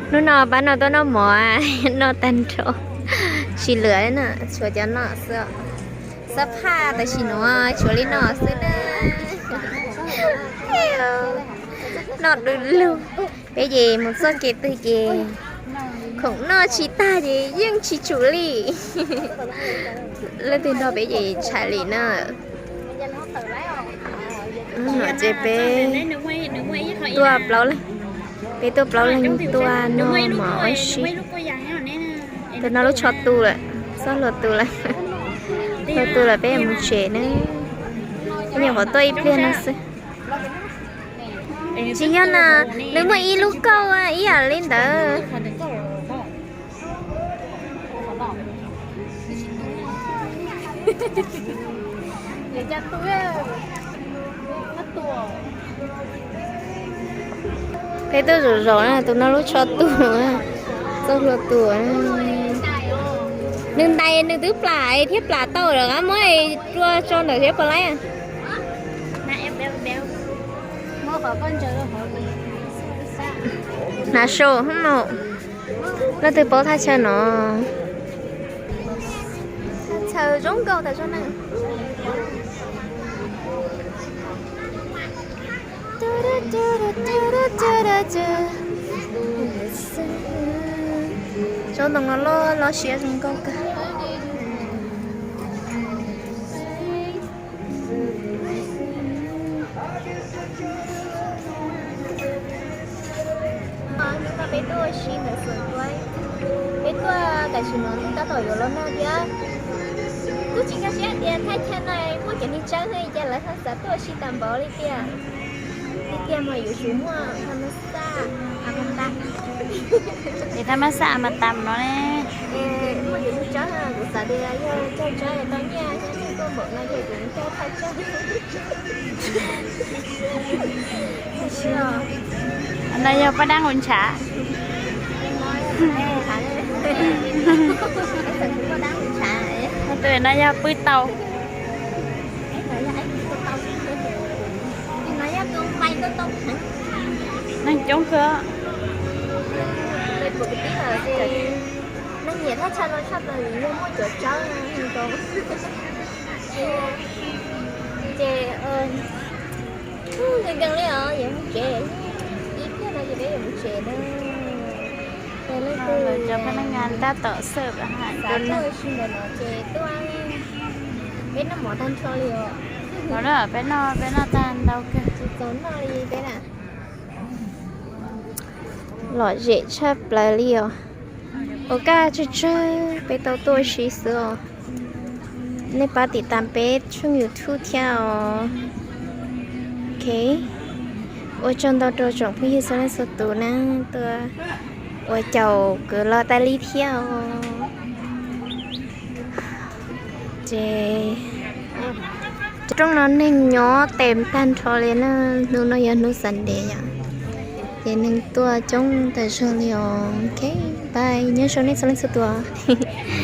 Hnub no pab no tuaj noj mov, noj tag nrho tsis lwm na, tshuav cov no xwb. Xab phaj tam sim no tshuav li no xwb na. Noj du lug. Peb ces mus txoj kev twg ces khoom noj tsis tag ces yeej tsis tsum li. Leej twg nrog peb ces tshais li na. Ces peb tuaj plaub leeg, peb tuaj plaub leeg tuaj noj mov ua si. Tus no lub tsho tu lawm, txoj hlua tu lawm. Hlua tu lawm peb mus tsev na. Peb nyuam qhuav tuaj ib pliag no xwb. Tsis yog na, nws muaj ib lub kauj ib yam li ntawd. Peb tuaj zaum zaum na, tus no lub tsho tu, txoj hlua tu. Nws ntais nws twb plam thiab plam tau lawm, muab rua tso ntawm thiab puas laib. Hnav sau hub no. Leej twg paub thaj chaw no? Thaj chaw zoo nkauj tas zog na. Tsob ntoo no loj loj siab zoo nkauj kawg. Hnub no peb tuaj ua si ntawm Xeev Tuaib, peb tuaj tam sim no twb tab tom yuav los nag thiab. Kuv tsis nkag siab tias thaj chaw no muaj cov niag tsawb thiab cas lawv ho xav tuaj ua si tas npaum li tiag. Li tiag mas yuav tsum muaj tha ma xaj, tha ma ta, es tha ma xaj a ma tam no ne. Muaj cov niag tsawb, kuv xav tias yog cog tsawb tau nyiaj thiab neeg tuaj npaum no ces kuv cog thaj tsawb. No yog paj dab nqus ntshav. Tus no yog pw tau. Neeg coob kawg. Neeg nyiam thaj chaw no tshaj plaws vim yog muaj cov tsawb no. Ces nkees nkees li os, yuav mus tsev. Ib pliag no ces peb yuav mus tsev na. Ces leej twg cov pha naj ngas tab tom xawb hais xav tuaj ua si ntawm no ces tuaj. Peb noj mov tag nrho li os. Peb noj, peb noj tag ntau kawg. Tsis txaus noj li peb na. Lom zem tshaj plaws li os. Ua kaj tsawg tsawg peb tau tuaj ua si xwb os. Nej pab tim tas peb tshooj YouTube thiab os. Ok, ua tsaug ntau rau tsoom phooj ywg txhua leej txhua tus na, tuaj ua caum kuv los tas li thiab os. Ces rooj no neeg nyob tes tag nrho li na, hnub no yog hnub Sunday yom, ces neeg tuaj coob tas zog li os. Ok, bye, nyob zoo nej txhua leej txhua tus.